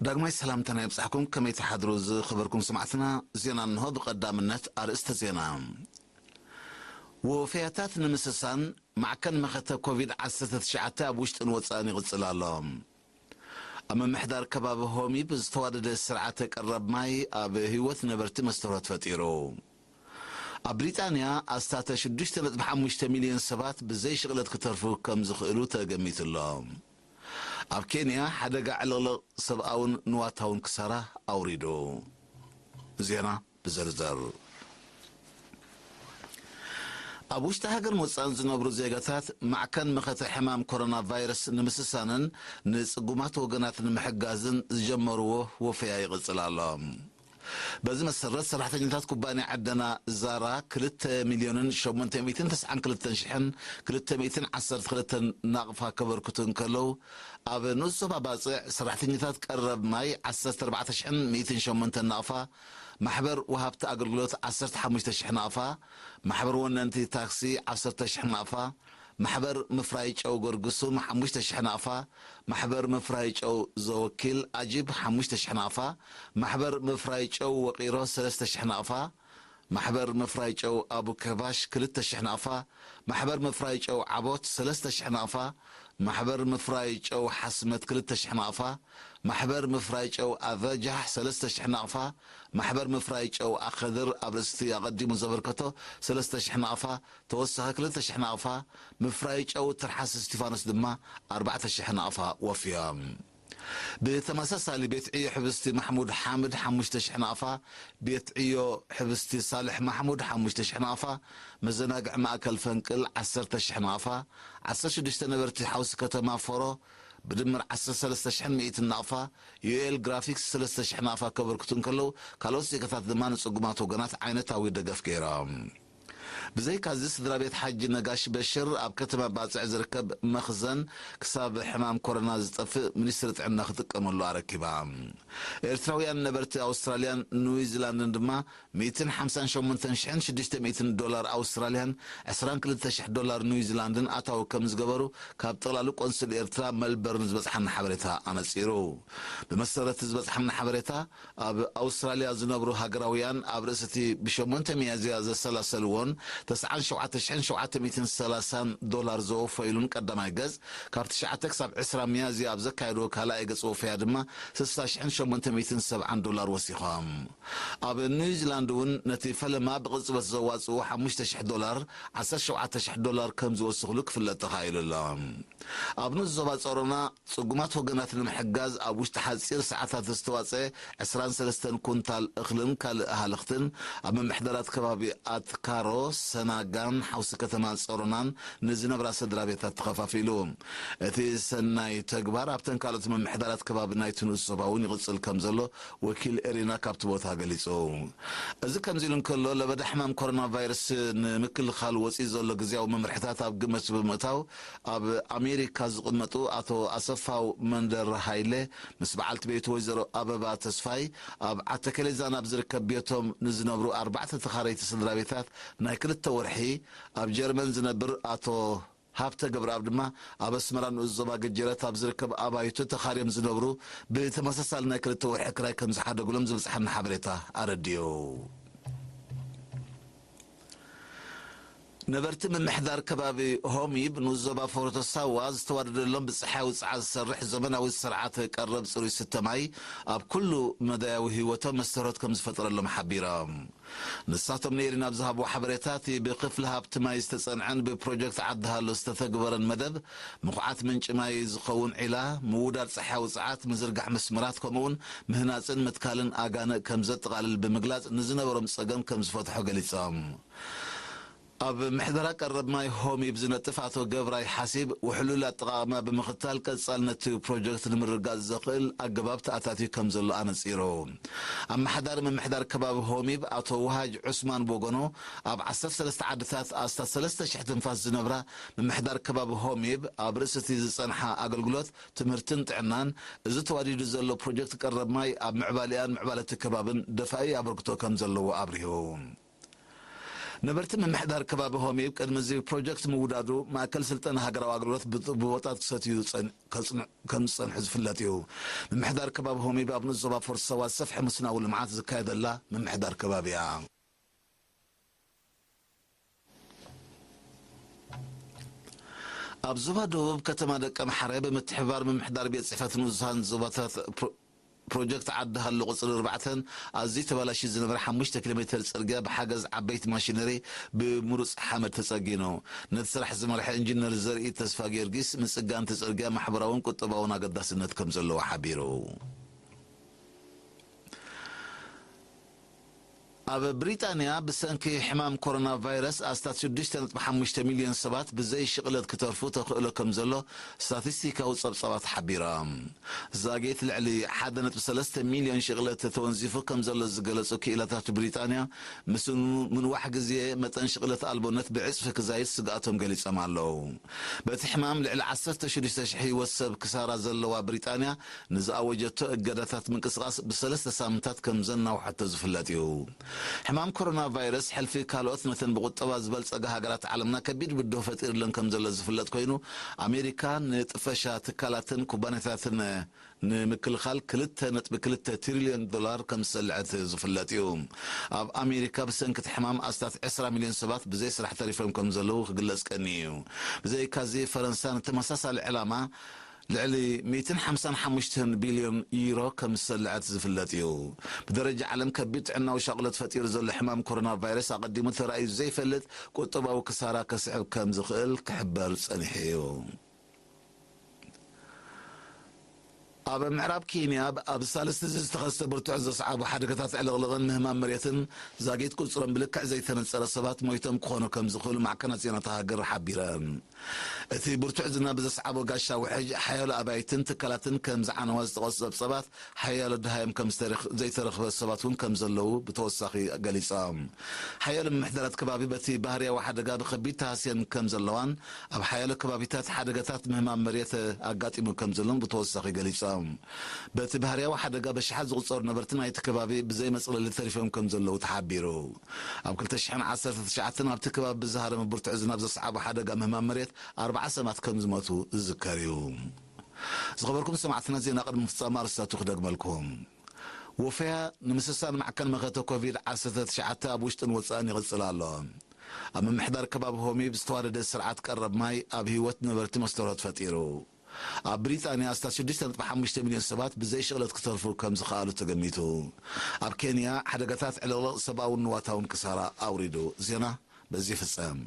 ዳግማይ ሰላምታና ይብጻሕኩም። ከመይ ትሓድሩ ዝኸበርኩም ሰማዕትና? ዜና እንሆ። ብቐዳምነት ኣርእስተ ዜና። ወፈያታት ንምስሳን ማዕከን መኸተ ኮቪድ ዓሰርተ ትሽዓተ ኣብ ውሽጥን ወጻእን ይቕጽል ኣሎ። ኣብ ምምሕዳር ከባቢ ሆሚብ ዝተዋደደ ስርዓተ ቀረብ ማይ ኣብ ህይወት ነበርቲ መስተርሆት ፈጢሩ። ኣብ ብሪጣንያ ኣስታተ ሽዱሽተ ነጥቢ ሓሙሽተ ሚልዮን ሰባት ብዘይ ሽቕለት ክተርፉ ከም ዝኽእሉ ተገሚቱ ኣሎ። ኣብ ኬንያ ሓደጋ ዕልቕልቕ ሰብኣውን ንዋታውን ክሳራ ኣውሪዱ። ዜና ብዝርዝር። ኣብ ውሽጢ ሃገርን ወጻእን ዝነብሩ ዜጋታት ማዕከን መኸተ ሕማም ኮሮና ቫይረስ ንምስሳንን ንጽጉማት ወገናት ንምሕጋዝን ዝጀመርዎ ወፈያ ይቕጽል ኣሎ። በዚ መሰረት፣ ሰራሕተኛታት ኩባንያ ዕደና ዛራ ክልተ ሚልዮንን ሸሞንተ ሚእትን ተስዓን ክልተን ሽሕን ክልተ ሚእትን ዓሰርተ ክልተን ናቕፋ ከበርክቱ እንከለዉ፣ ኣብ ንኡስ ዞባ ባጽዕ ሰራሕተኛታት ቀረብ ማይ ዓሰርተ ኣርባዕተ ሽሕን ሚእትን ሸሞንተን ናቕፋ፣ ማሕበር ወሃብቲ ኣገልግሎት ዓሰርተ ሓሙሽተ ሽሕ ናቕፋ፣ ማሕበር ወነንቲ ታክሲ ዓሰርተ ሽሕ ናቕፋ፣ ማሕበር ምፍራይ ጨው ገርግሱም ሓሙሽተ ሽሕ ናቕፋ፣ ማሕበር ምፍራይ ጨው ዘወኪል ኣጂብ ሓሙሽተ ሽሕ ናቕፋ፣ ማሕበር ምፍራይ ጨው ወቒሮ ሰለስተ ሽሕ ናቕፋ፣ ማሕበር ምፍራይ ጨው ኣቡከባሽ ክልተ ሽሕ ናቕፋ፣ ማሕበር ምፍራይ ጨው ዓቦት ሰለስተ ሽሕ ናቕፋ፣ ማሕበር ምፍራይ ጨው ሓስመት ክልተ ሽሕ ናቕፋ፣ ማሕበር ምፍራይ ጨው ኣቨጃሕ ሰለስተ ሽሕ ናቕፋ፣ ማሕበር ምፍራይ ጨው ኣኸድር ኣብ ርእስቲ ኣቐዲሙ ዘበርከቶ ሰለስተ ሽሕ ናቕፋ፣ ተወሳኺ ክልተ ሽሕ ናቕፋ፣ ምፍራይ ጨው ትርሓስ እስቲፋኖስ ድማ ኣርባዕተ ሽሕ ናቕፋ ወፍዮም። ብተመሳሳሊ፣ ቤት ዕዮ ሕብስቲ ማሕሙድ ሓምድ ሓሙሽተ ሽሕ ናቕፋ፣ ቤት ዕዮ ሕብስቲ ሳልሕ ማሕሙድ ሓሙሽተ ሽሕ ናቕፋ፣ መዘናግዒ ማእከል ፈንቅል ዓሰርተ ሽሕ ናቕፋ፣ ዓሰርተ ሽዱሽተ ነበርቲ ሓውሲ ከተማ ፎሮ ብድምር ዓሰርተ ሰለስተ ሽሕን ሚእትን ናቕፋ፣ ዩኤል ግራፊክስ ሰለስተ ሽሕ ናቕፋ ከበርክቱ እንከለዉ፣ ካልኦት ዜጋታት ድማ ንጽጉማት ወገናት ዓይነታዊ ደገፍ ገይሮም። ብዘይካዚ፣ ስድራ ቤት ሓጂ ነጋሽ በሽር ኣብ ከተማ ባጽዕ ዝርከብ መኽዘን ክሳብ ሕማም ኮሮና ዝጠፍእ ሚኒስትሪ ጥዕና ክጥቀመሉ ኣረኪባ። ኤርትራውያን ነበርቲ ኣውስትራልያን ኒውዚላንድን ድማ ሚእትን ሓምሳን ሸሞንተን ሽሕን ሽዱሽተ ሚእትን ዶላር ኣውስትራልያን ዕስራን ክልተ ሽሕ ዶላር ኒውዚላንድን ኣታዊ ከም ዝገበሩ ካብ ጠቕላሊ ቆንስል ኤርትራ መልበርን ዝበጽሓና ሓበሬታ ኣነጺሩ። ብመሰረት ዝበጽሓና ሓበሬታ፣ ኣብ ኣውስትራልያ ዝነብሩ ሃገራውያን ኣብ ርእሲ እቲ ብሸሞንተ ሚያዝያ ዘሰላሰልዎን ተስዓን ሸውዓተ ሽሕን ሸውዓተ ሚእትን ሰላሳን ዶላር ዘወፈዩሉን ቀዳማይ ገጽ፣ ካብ ትሽዓተ ክሳብ ዕስራ ሚያዝያ ኣብ ዘካየድዎ ካልኣይ ገጽ ወፈያ ድማ ስሳ ሽሕን ሸሞንተ ሚእትን ሰብዓን ዶላር ወሲኾም። ኣብ ኒውዚላንድ እውን ነቲ ፈለማ ብቕጽበት ዘዋጽኡ ሓሙሽተ ሽሕ ዶላር፣ ዓሰርተ ሸውዓተ ሽሕ ዶላር ከም ዝወስኽሉ ክፍለጥ ተኻኢሉ ኣሎ። ኣብ ንኡስ ዞባ ጸሮና ጽጉማት ወገናት ንምሕጋዝ ኣብ ውሽጢ ሓጺር ሰዓታት ዝተዋጸአ ዕስራን ሰለስተን ኩንታል እኽልን ካልእ ሃለኽትን ኣብ ምምሕዳራት ከባቢ ኣትካሮ፣ ሰናጋን ሓውሲ ከተማ ጸሮናን ንዝነብራ ስድራ ቤታት ተኸፋፊሉ። እቲ ሰናይ ተግባር ኣብተን ካልኦት ምምሕዳራት ከባቢ ናይቲ ንኡስ ዞባ እውን ይቕጽል ከም ዘሎ ወኪል ኤሪና ካብቲ ቦታ ገሊጹ። እዚ ከምዚ ኢሉ እንከሎ፣ ለበዳ ሕማም ኮሮና ቫይረስ ንምክልኻል ወጺኡ ዘሎ ግዝያዊ መምርሕታት ኣብ ግምት ብምእታው፣ ኣብ ኣሜሪካ ዝቕመጡ ኣቶ ኣሰፋው መንደር ሃይለ ምስ በዓልቲ ቤቱ ወይዘሮ ኣበባ ተስፋይ ኣብ ዓተከሌዛን ኣብ ዝርከብ ቤቶም ንዝነብሩ ኣርባዕተ ተኻረይቲ ስድራ ቤታት ናይ ክልተ ወርሒ፣ ኣብ ጀርመን ዝነብር ኣቶ ሃብተ ገብረኣብ ድማ ኣብ ኣስመራ ንኡስ ዞባ ገጀረት ኣብ ዝርከብ ኣባይቱ ተኻርዮም ዝነብሩ ብተመሳሳሊ ናይ ክልተ ወርሒ ክራይ ከም ዝሓደጉሎም ዝበጽሓና ሓበሬታ ኣረድዩ። ነበርቲ ምምሕዳር ከባቢ ሆሚብ ንኡስ ዞባ ፎሮቶ ሳዋ ዝተዋደደሎም ብጸሓይ ውጽዓ ዝሰርሕ ዘመናዊ ስርዓተ ቀረብ ጽሩይ ስተ ማይ ኣብ ኩሉ መዳያዊ ህይወቶም መስተርሆት ከም ዝፈጠረሎም ሓቢሮም። ንሳቶም ንኤሪና ኣብ ዝሃብዎ ሓበሬታ፣ እቲ ብክፍሊ ሃብቲ ማይ ዝተጸንዐን ብፕሮጀክት ዓዲ ሃሎ ዝተተግበረን መደብ ምኹዓት ምንጪ ማይ ዝኸውን ዒላ፣ ምውዳድ ጸሓያዊ ጸዓት፣ ምዝርጋሕ መስመራት፣ ከምኡውን ምህናጽን ምትካልን ኣጋንእ ከም ዘጠቓልል ብምግላጽ፣ ንዝነበሮም ጸገም ከም ዝፈትሖ ገሊጾም። ኣብ ምሕደራ ቀረብ ማይ ሆሚብ ዝነጥፍ ኣቶ ገብራይ ሓሲብ፣ ውሕሉል ኣጠቓቕማ ብምኽታል ቀጻልነት እቲ ፕሮጀክት ንምርግጋጽ ዘኽእል ኣገባብ ተኣታትዩ ከም ዘሎ ኣነጺሩ። ኣመሓዳሪ ምምሕዳር ከባቢ ሆሚብ ኣቶ ውሃጅ ዑስማን ብወገኑ፣ ኣብ ዓሰርተ ሰለስተ ዓድታት ኣስታት ሰለስተ ሽሕ ትንፋስ ዝነብራ ምምሕዳር ከባቢ ሆሚብ፣ ኣብ ርእሲ እቲ ዝጸንሓ ኣገልግሎት ትምህርትን ጥዕናን፣ እዚ ተዋዲዱ ዘሎ ፕሮጀክት ቀረብ ማይ ኣብ ምዕባሌኣን ምዕባለ እቲ ከባብን ደፋኢ ኣበርክቶ ከም ዘለዎ ኣብሪሁ። ነበርቲ ምምሕዳር ከባቢ ሆሚብ ቅድሚ እዚ ፕሮጀክት ምውዳዱ ማእከል ስልጠና ሃገራዊ ኣገልግሎት ብጥ-፣ ብቦታት ክሰትዩ ጸን-፣ ከጽንዕ-፣ ከም ዝጸንሑ ዝፍለጥ እዩ። ምምሕዳር ከባቢ ሆሚብ ኣብ ንኡስ ዞባ ፎርት ሳዋ ሰፍሒ መስናዊ ልምዓት ዝካየደላ ምምሕዳር ከባቢ እያ። ኣብ ዞባ ደቡብ ከተማ ደቀምሓረ ብምትሕብባር ምምሕዳር ቤት ጽሕፈት ንኡሳን ዞባታት ፕሮ-፣ ፕሮጀክት ዓዲ ሃሎ ቁጽሪ ኣርባዕተን ኣዝዩ ተባላሽዩ ዝነበረ ሓሙሽተ ኪሎ ሜተር ጽርግያ ብሓገዝ ዓበይቲ ማሽነሪ ብምሩጽ ሓመድ ተጸጊኑ። ነቲ ስራሕ ዝመርሐ ኢንጂነር ዘርኢ ተስፋ ጊዮርጊስ፣ ምጽጋን እቲ ጽርግያ ማሕበራውን ቁጠባውን ኣገዳስነት ከም ዘለዎ ሓቢሩ። ኣብ ብሪጣንያ ብሰንኪ ሕማም ኮሮና ቫይረስ ኣስታት ሽዱሽተ ነጥቢ ሓሙሽተ ሚልዮን ሰባት ብዘይ ሽቕለት ክተርፉ ተኽእሎ ከም ዘሎ ስታቲስቲካዊ ጸብጻባት ሓቢሮም። ዛጌት ልዕሊ ሓደ ነጥቢ ሰለስተ ሚልዮን ሽቕለት ተወንዚፉ ከም ዘሎ ዝገለጹ ክኢላታት ብሪጣንያ፣ ምስ ምንዋሕ ግዜ መጠን ሽቕለት ኣልቦነት ብዕጽፊ ክዛይድ ስግኣቶም ገሊጾም ኣለዉ። በቲ ሕማም ልዕሊ ዓሰርተ ሽዱሽተ ሽሕ ህይወት ሰብ ክሳራ ዘለዋ ብሪጣንያ፣ ንዝኣወጀቶ እገዳታት ምንቅስቓስ ብሰለስተ ሳምንታት ከም ዘናውሐቶ ዝፍለጥ እዩ። ሕማም ኮሮና ቫይረስ ሕልፊ ካልኦት ነተን ብቁጠባ ዝበልጸጋ ሃገራት ዓለምና ከቢድ ብድሆ ፈጢሩለን ከም ዘሎ ዝፍለጥ ኮይኑ፣ ኣሜሪካ ንጥፈሻ ትካላትን ኩባንያታትን ንምክልኻል ክልተ ነጥቢ ክልተ ትሪልዮን ዶላር ከም ዝሰልዐት ዝፍለጥ እዩ። ኣብ ኣሜሪካ ብሰንኪ እቲ ሕማም ኣስታት ዕስራ ሚልዮን ሰባት ብዘይ ስራሕ ተሪፎም ከም ዘለዉ ክግለጽ ቀኒ እዩ። ብዘይካዚ ፈረንሳ ንተመሳሳሊ ዕላማ ልዕሊ ሚእትን ሓምሳን ሓሙሽተን ቢልዮን ዩሮ ከም ዝሰልዐት ዝፍለጥ እዩ። ብደረጃ ዓለም ከቢድ ጥዕናዊ ሻቕሎት ፈጢሩ ዘሎ ሕማም ኮሮና ቫይረስ ኣቐዲሙ ተራእዩ ዘይፈልጥ ቁጠባዊ ክሳራ ከስዕብ ከም ዝኽእል ክሕበር ጸኒሑ እዩ። ኣብ ምዕራብ ኬንያ ኣብ ሳልስቲ እዚ ዝተኸስተ ብርቱዕ ዘስዓቡ ሓደጋታት ዕልቕልቕን ምህማም መሬትን ዛጊት ቁጽሮም ብልክዕ ዘይተነጸረ ሰባት ሞይቶም ክኾኑ ከም ዝኽእሉ ማዕከናት ዜና እታ ሃገር ሓቢረን። እቲ ብርቱዕ ዝናብ ዘስዓቦ ጋሻ ውሕጅ ሓያሎ ኣባይትን ትካላትን ከም ዝዓነዋ ዝጠቐሱ ጸብጻባት ሓያሎ ድሃዮም ከም ዝተረኽ-፣ ዘይተረኽበ ሰባት እውን ከም ዘለዉ ብተወሳኺ ገሊጾም። ሓያሎ ምምሕዳራት ከባቢ በቲ ባህርያዊ ሓደጋ ብኸቢድ ተሃስየን ከም ዘለዋን ኣብ ሓያሎ ከባቢታት ሓደጋታት ምህማም መሬት ኣጋጢሙ ከም ዘሎን ብተወሳኺ ገሊጾም። በቲ ባህርያዊ ሓደጋ በሽሓት ዝቑጸሩ ነበርቲ ናይቲ ከባቢ ብዘይ መጽለሊ ተሪፎም ከም ዘለዉ ተሓቢሩ። ኣብ ክልተ ሽሕን ዓሰርተ ትሽዓተን ኣብቲ ከባቢ ብዝሃረመ ብርቱዕ ዝናብ ዘስዓቦ ሓደጋ ምህማም መሬት ኣርባዓ ሰባት ከም ዝሞቱ ዝዝከር እዩ። ዝኸበርኩም ሰማዕትና፣ ዜና ቅድሚ ምፍጻም ኣርእስታቱ ክደግመልኩም። ወፈያ ንምስሳን ማዕከን መኸተ ኮቪድ ዓሰርተ ትሽዓተ ኣብ ውሽጥን ወጻእን ይቕጽል ኣሎ። ኣብ ምምሕዳር ከባቢ ሆሚብ ዝተዋደደ ስርዓት ቀረብ ማይ ኣብ ህይወት ነበርቲ መስተርሆት ፈጢሩ። ኣብ ብሪጣንያ ኣስታት ሽዱሽተ ነጥቢ ሓሙሽተ ሚልዮን ሰባት ብዘይ ሽቕለት ክተርፉ ከም ዝኸኣሉ ተገሚቱ። ኣብ ኬንያ ሓደጋታት ዕልቕልቕ ሰብኣውን ንዋታውን ክሳራ ኣውሪዱ። ዜና በዚ ይፍጸም።